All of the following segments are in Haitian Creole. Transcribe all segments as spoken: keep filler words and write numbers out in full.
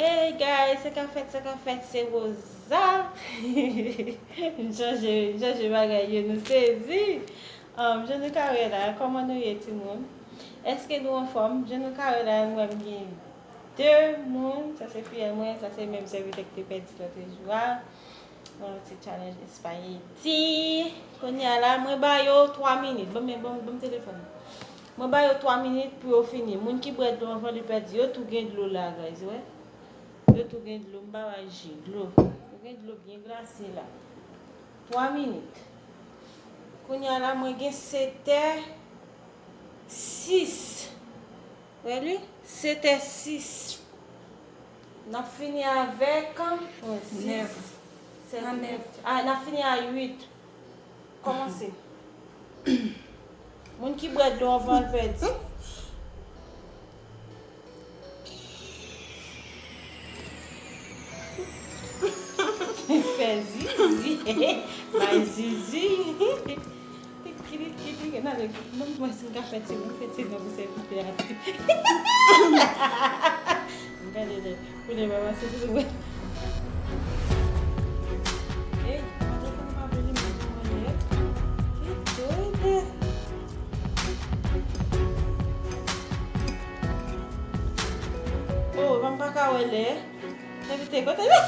Hey guys, sa k ap fèt, sa k ap fèt, se Rosa. M chanje, m chanje bagay yo, nou sezi. Um, jan nou ka wè la, kòman nou ye timoun? Èske nou anfòm? Jan nou ka wè la, m wè m gen de moun, sa se fiyèl mwen, sa se menm sèvitè ki te pèdi lòt jou a. Yon ti challenge espayeti. Kounye a la, mwen ba yo twa minit. Ban m, ban m, ban m telefòn nan. Mwen ba yo twa minit pou yo fini. Moun ki bwè dlo anvan li pèdi, yo tou gen dlo la, guys, wè. Yo tou gen dlo, m pa bay ji, dlo. Yo gen dlo byen glase la. Twa minit. Kounye a la, mwen gen sèt è sis. Wè li? Sèt è sis. N ap fini avèk, euh, sis, nèf. Sèt, nèf. Ah, n ap fini a uit. Kòmanse. Moun ki bwè dlo anvan l pèdi. Fè zizi. Bay zizi. Kili, kili, kili, gade, ban m wè si m ka fè ti, m fè ti nan pou sèvitè a. M gade lè, pou lè m avanse sou mwen. Ey, pa telefòn pa vle li, mwen pou mwen lè. Ki doide. Oh, m pa ka wè lè. Evite, kote li?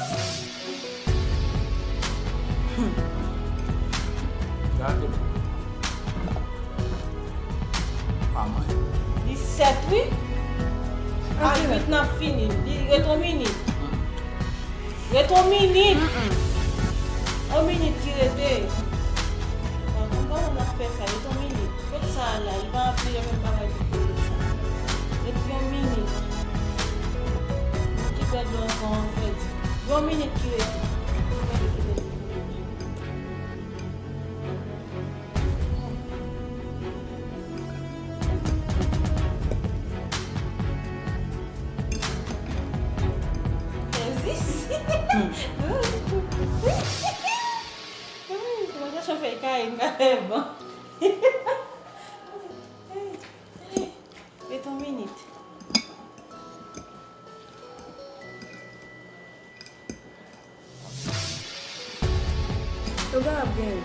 Gade. Pa mwen. Li sèt, wi. A uit n ap fini. Li ret yon minit. Ret yon minit. Yon minit ki rete. Bon, kòman n ap fè sa? Ret yon minit. Kot sa a la? Li pa ap vire menm bagay ki koze sa. Ret yon minit. Moun ki pèdi anvan an pèdi. Yon minit ki rete. Sezi. Mwen chache yon fèy kaye, m ka fè bon. Ret yon minit. Yo pa ap genyen.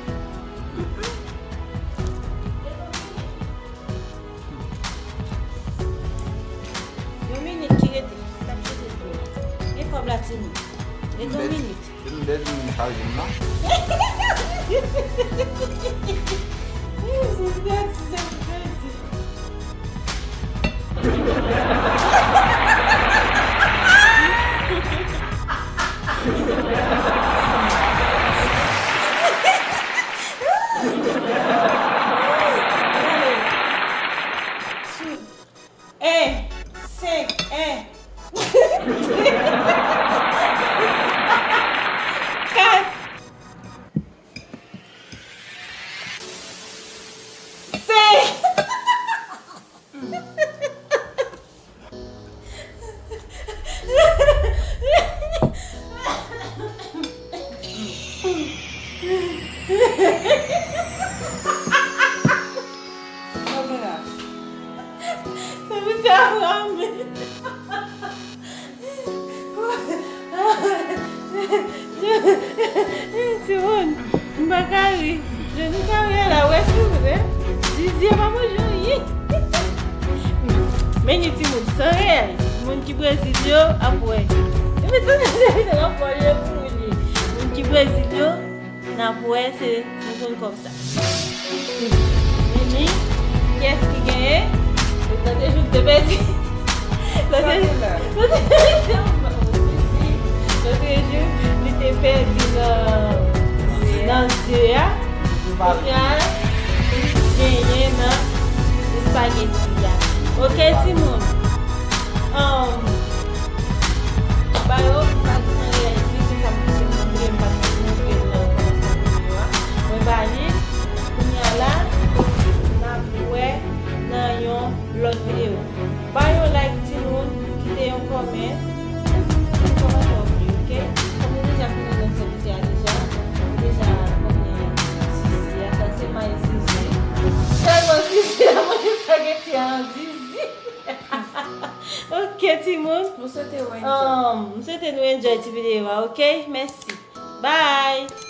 Yon minit ki rete. T ap chèche dlo. Gen kòb la, timoun. Ret yon minit. Se nou dèyè timoun ka jwenn nan. En, senk, en. Kat. Senk. Sa vin fè frape. Timoun, m pa ka ri. Jan nou ka wè la, wè si vre. Zizi a pa manje anyen. Men gen timoun san reyèl. Moun ki Brezil yo ap wè. Epi tout se vide nan pòl yo pou li. Moun ki Brezil yo, n ap wè se nou konn kòb sa. Mimi, kiyès ki genyen? Lòt jou li te pèdi. Lòt jou, lòt jou, lòt jou li te pèdi nan, nan ze a. Kounye a, li genyen nan espageti a. Oke, timoun. Um, Ba yo, m pa t san reyalize, se sa m te montre, m pa t montre l nan kòmansman videyo a. Mwen Zizi. Ok, timoun. Mwen swete w enjoy. Um, m swete nou enjoy ti videyo a, ok? Mèsi. Bye!